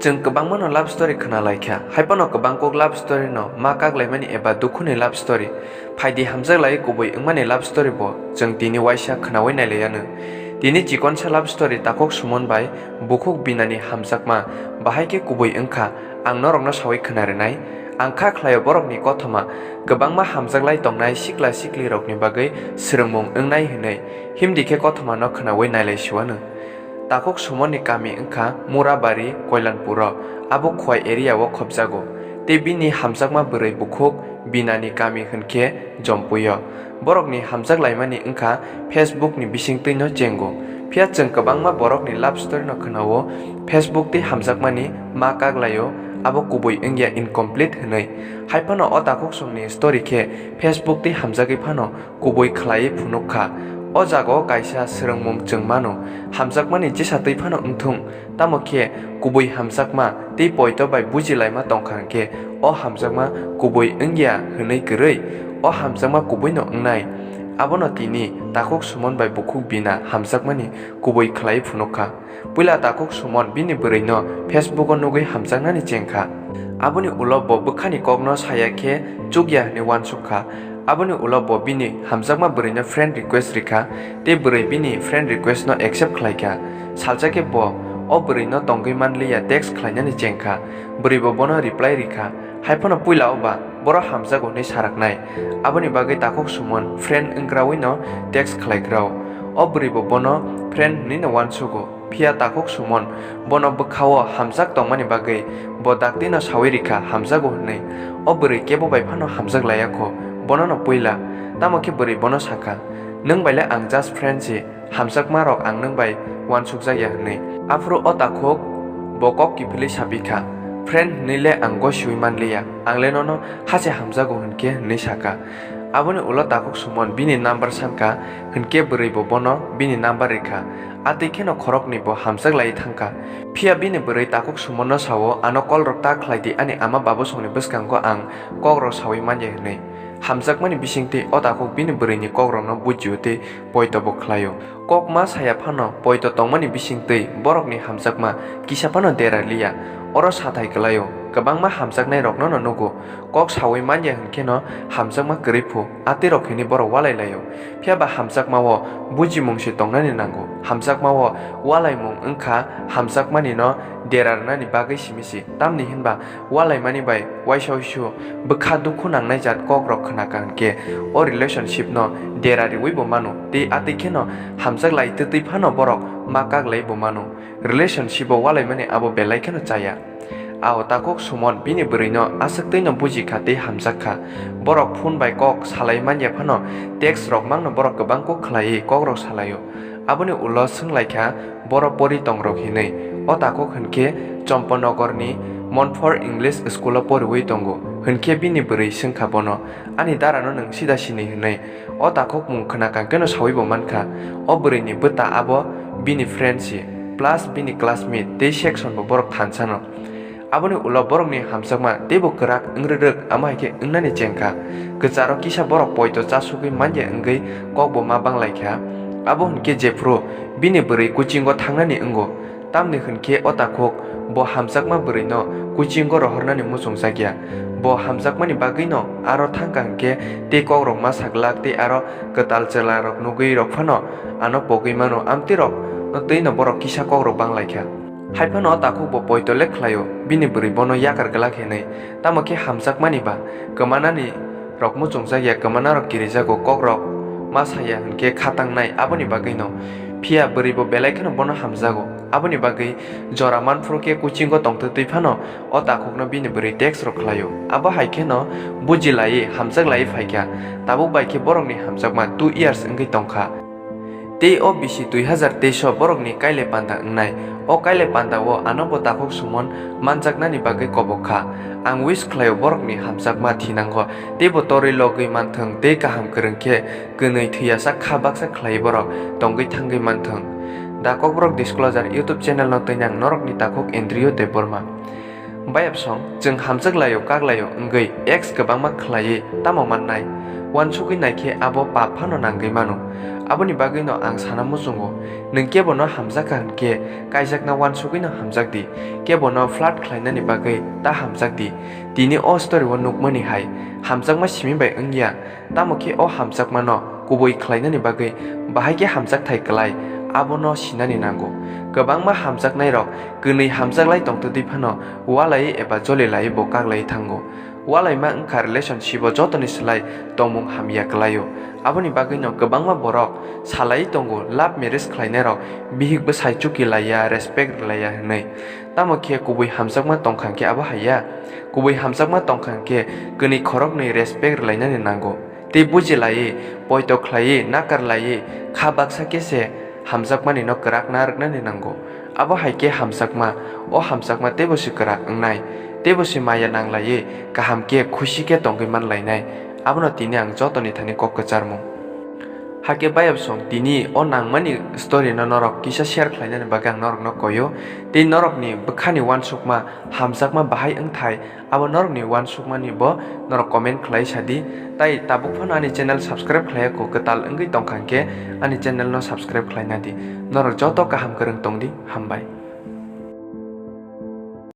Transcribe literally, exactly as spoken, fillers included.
Chwng kwbangmano love story khna lai kha, hai phano kwbang kuk love story no ma kak laimani eba dukhu ni love story, phaidi hamjak lai kubui wngmani love story bo chwng tini waisa khnaui nai lai anw. Tini chikonsa love story takhuk Suman bai bukhuk Binani hamjakma bahai khe kubui wngkha, ang norokno saui khna rwnai. Ang kha khlaio borokni kothoma kwbangma hamjak lai tongnai sikla sikli rokni bagwi swrwngmung wngnai hwnwi, himdi khe kothoma no khnaui nai lai si anw. Takhuk Sumonni kami wngkha Murabari, Koilanpuro, abo Khowai area o khopjago. Tei bini hamjakma bwrwi bukhuk Binani kami hwnkhe Jompuio. Borokni hamjak laimani wngkha Facebook ni bisingtwi no chengo. Phiya chwng kwbangma borokni love story no khwnao, Facebook tei hamjakmani ma kak laio, abo kubui wngya incomplete hwnwi. Hai phano o takhuk songni story khe Facebook tei hamjagwi phano kubui khlaiwi phunuk kha. O jagao kaisa swrwngmung chwng mano, hamjakmani jesa twi phano wngthung, tamo khe kubui hamjakma tei poito bai buji laima tong kha hwnkhe o hamjakma kubui wngya hwnwi kwrwi, o hamjakma kubui no wngnai. Abono tini takhuk Sumon bai bukhuk Bina hamjakmani kubui khlaiwi phunuk kha. Puila takhuk Sumon bini bwrwi no Facebook o nugwi hamjaknani cheng kha. Aboni ulo bo bwkhani kok no saya khe chukya hwnwi uansuk kha. Aboni ulo bo bini hamjakma bwrwi no friend request rikha, tei bwrwi bini friend request no accept khlai kha. Salsa khe bo o bwrwi no tongwi manliya text khlainani cheng kha. Bwrwi bo bono reply rikha. Hai phano puila o ba boro hamjago hwnwi saraknai. Aboni bagwi takhuk Sumon friend wngkraui no text khlai krao. O bwrwi bo bono friend hwnwi no uansugo. Phiya takhuk Sumon bono bwkha-o hamjak tongmani bagwi bo dakti no saui rikha hamjago hwnwi. O bwrwi kebo bai phano hamjak laiya kho, bono no puila. Tamo khe bwrwi bono sakha, "Nwng bai le ang just friend se, hamjakma rok ang nwng bai uansukjak ya," hwnwi. Aphuru o takhuk bo kok kiphilwi sapi kha, "Friend hwnwi le ang gosiui manliya, ang le nono hase hamjago hwn khe," hwnwi sakha. Aboni ulo takhuk Sumon bini number sankha, hwnkhe bwrwi bo bono bini number rikha. Atwi kheno khoroknwi bo hamjak lai thangkha. Phiya bini bwrwi takhuk Sumonno sao, "Ano call rok ta khlai di, ani ama babosongni bwskango ang kok rok saui manya," hwnwi. Hamjakmani bisingtwi o takhuk bini bwrwini kok rokno bujio tei poito bo khlaio. Kok ma saya phano poito tongmani bisingtwi borokni hamjakma kisa phano dera liya. Oro sathai kwlaio, kwbangma hamjaknai rokno no nugo. Kok saui manya hwn kheno hamjakma kwrwi phu, atwi rok hwnwi borok walai laio. Phiya ba hamjakma o bujimung se tongnani nango. Hamjakma o walaimung wngkha hamjakmani no dera rwnani bagwi simi se. Tamni hinba walaimani bai waisa waisu bwkha dukhu nangnai jat kok rok khna kha hwnkhe o relationship no dera riui bo mano, tei atwi kheno hamjak lai twtwi phano borok ma kak lai bo mano. Relationship o walaimani abo belai kheno chaya. Ao takhuk Sumon bini bwrwi no aswk twi no buji kha tei hamjak kha. Borok phone bai kok salai manya phano text rok mangno borok kwbang kok khlaiwi kok rok salaio. Aboni ulo swng lai kha, "Boro pori tong rok?" hinwi. O takhuk hwnkhe Chomponogor ni Montfort English School o poriwi tongo, hwnkhe bini bwrwi swng kha bono, "Ani dara no nwng sida sini?" hinwi. O takhuk mung khna kang khe no saui bo man kha. O bwrwi ni bwta abo bini friend se, plus bini classmate tei section bo borok thansa no. Aboni ulo borokni hamjakma teibo kwrak wng rwrwk, amo hai khe wngnani cheng kha. Kwcharo kisa borok poito chasugwi manya wngwi kok bo ma bang lai kha. Abo hwn khe jephru bini bwrwi coaching o thangnani wngo, tamni hwn khe o takhuk bo hamjakma bwrwi no coaching o rohornani muchungjak ya. Bo hamjakmani bagwi no aro thang kha hwn khe tei kok rok ma sa glak tei aro kwtal chwla rok nugwi rok phano ano pogwi mano, amtwi rok no twi no borok kisa kok rok bang lai kha. Hai phano o takhuk bo poito le khlaio, bini bwrwi bono yakar glak hinwi. Tamo khe hamjakmani ba kwmanani rok muchungjak ya, kwmana rok kirijago, kok rok ma saya hwn khe kha tangnai, aboni bagwi no. Phiya bwrwi bo belai kheno bono hamjago, aboni bagwi jora man phuru khe coaching o tongtwtwi phano o takhuk no bini bwrwi text rok khlaio. Abo hai kheno buji laiwi hamjak laiwi phai kha, tabuk bai khe borokni hamjakma two years wngwi tong kha. Tei o bisi dui hazar teis o borokni kailai panda wngnai. O kailai panda o ano bo takhuk Sumon manjaknani bagwi kobok kha. Ang wish khlaio borokni hamjakma thinango teibo torwi logwi manthwng tei kaham kwrwng khe kwnwi thwiyasak kha baksa khlaiwi borok tongwi thangwi manthwng. The Kokborok Disclosure YouTube channel no twinang norokni takhuk Andrew Debbarma. Bayapsong, chwng hamjak laio, kak laio wngwi ex kwbangma khlaiwi tamo mannai? Uansugwi naikhe abo pap phano nangwi mano. Aboni bagwino ang sana muchungo, nwng kebono hamjakha hwnkhe kaijakna uansugwino hamjakdi, kebono flirt khlainani bagwi ta hamjakdi. Tini o story o nukmani hai, hamjakma simi bai wngya, tamo khe o hamjakmano kubui khlainani bagwi bahai khe hamjakthai klai, abono sinani nango. Kwbangma hamjaknairok kwnwi hamjaklai tongtwtwi phano ualaiwi eba jolilaiwi bo kaklaiwi thango. Ualaima wngkha relationship o jotoni slai tongmung hamya kwlaio. Aboni bagwino kwbangma borok salaiwi tongo, love marriage khlainairok bihik bwsai chuki laiya, respect rwlaiya hwnwi. Tamo khe kubui hamjakma tongkha hwnkhe abo haiya? Kubui hamjakma tongkha hwnkhe kwnwi khoroknwi respect rwlainani nango. Tei bujilaiwi, poito khlaiwi, nakarlaiwi, kha baksa khe se hamjakmani no kwrak narwknani nango. Abo hai khe hamjakma, o hamjakma teibo se kwrak wngnai, teibo se maya nanglaiwi kaham khe khusi khe tongwi manlainai. Abono tini ang jotoni thani kok kwcharmung. Hakhe bayapsong tini o nangmani story no norok kisa share khlainani bagwi ang norokno koyo. Tei norokni bwkhani uansukma hamjakma bahai wngthai, abo norokni uansukmani bo norok comment khlai sadi. Tai tabuk phano ani channel subscribe khlaiya kho, kwtal wngwi tongkha hwnkhe ani channel no subscribe khlaina di. Norok joto kaham kwrwng tongdi, hambai.